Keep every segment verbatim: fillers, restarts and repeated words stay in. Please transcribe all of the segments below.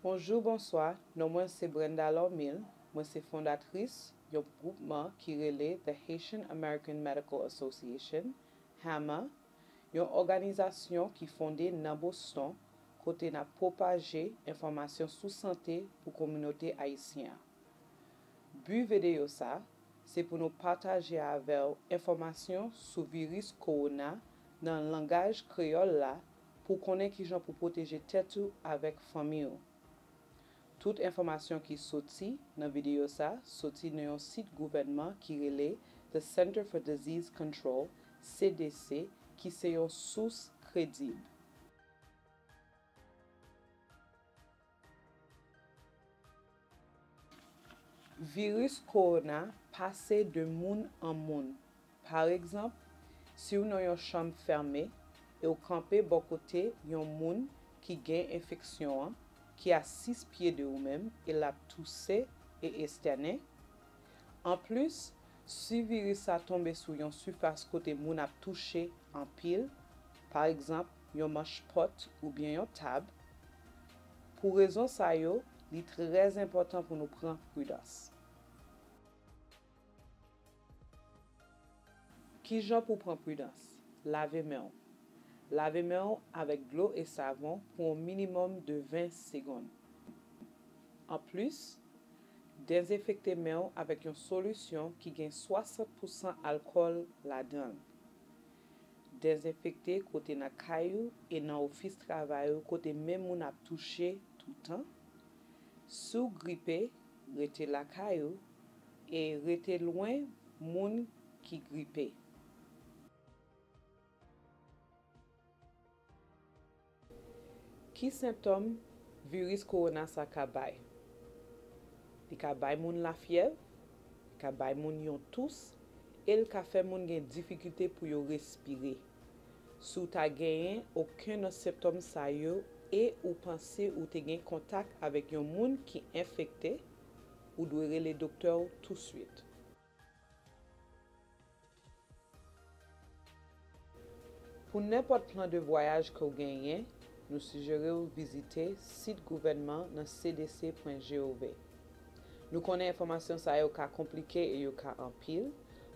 Bonjou, bonswa, non mwen se Brenda Lormil, mwen se fondatris yon gwoupman ki rele The Haitian American Medical Association, hama, yon òganizasyon ki fonde nan Boston kote n ap pwopaje enfòmasyon sou sante pou kominote ayisyen an. Bi videyo sa, se pou nou pataje avè w enfòmasyon sou viris kowona nan langaj kreyòl la pou w konnen kijan pou pwoteje tèt ou avèk fanmi w. Tout enfòmasyon ki soti nan videyo sa soti nan yon sit gouvènman ki rele The Center for Disease Control, C D C, ki se yon sous kredib. Viris kowona pase de moun an moun. Pa egzanp, si w nan yon chanm fèmen e w kanpe bò kote yon moun ki gen enfeksyon an, ki a sis pye de ou menm e l ap touse e estènen, anplis, si viris sa tonbe sou yon sifas kote moun ap touche anpil, pa egzanp, yon manch pòt oubyen yon tab, pou rezon sa yo, li trè enpòtan pou nou pran pridans. Kijan pou pran pridans? Lave men w. Lave men w avèk dlo e savon pou yon minimòm de ven segonn. Anplis, dezenfekte men w avèk yon solisyon ki gen swasant pousan alkòl ladan l. Dezenfekte kote nan kay ou e nan ofis travay ou kote men moun ap touche toutan. Si w gripe, rete lakay ou e rete lwen moun ki gripe. Ki sentòm viris kowona sa ka bay? Li ka bay moun lafyèv, li ka bay moun yon tous, e l ka fè moun gen difikilte pou yo respire. Si w ta genyen okenn nan sentòm sa yo e ou panse ou te gen kontak avèk yon moun ki enfekte, ou dwe rele doktè w touswit. Pou nenpòt plan de vwayaj ke w genyen, nou sijere w vizite sit gouvènman nan C D C pwen gov. Nou konnen enfòmasyon sa yo ka konplike e yo ka anpil.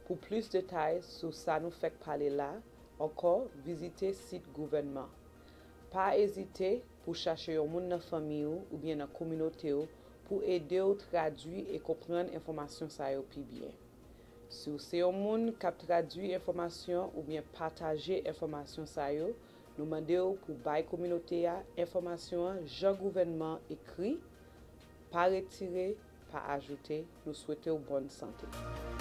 Pou plis detay sou sa nou fèk pale la, ankò, vizite sit gouvènman. Pa ezite pou chache yon moun nan fanmi w oubyen nan kominote w pou ede w tradui e konprann enfòmasyon sa yo pi byen. Si w se yon moun k ap tradui enfòmasyon oubyen pataje enfòmasyon sa yo, nou mande w pou bay kominote a enfòmasyon an jan gouvènman an ekri. Pa retire, pa ajoute, nou swete w bòn sante.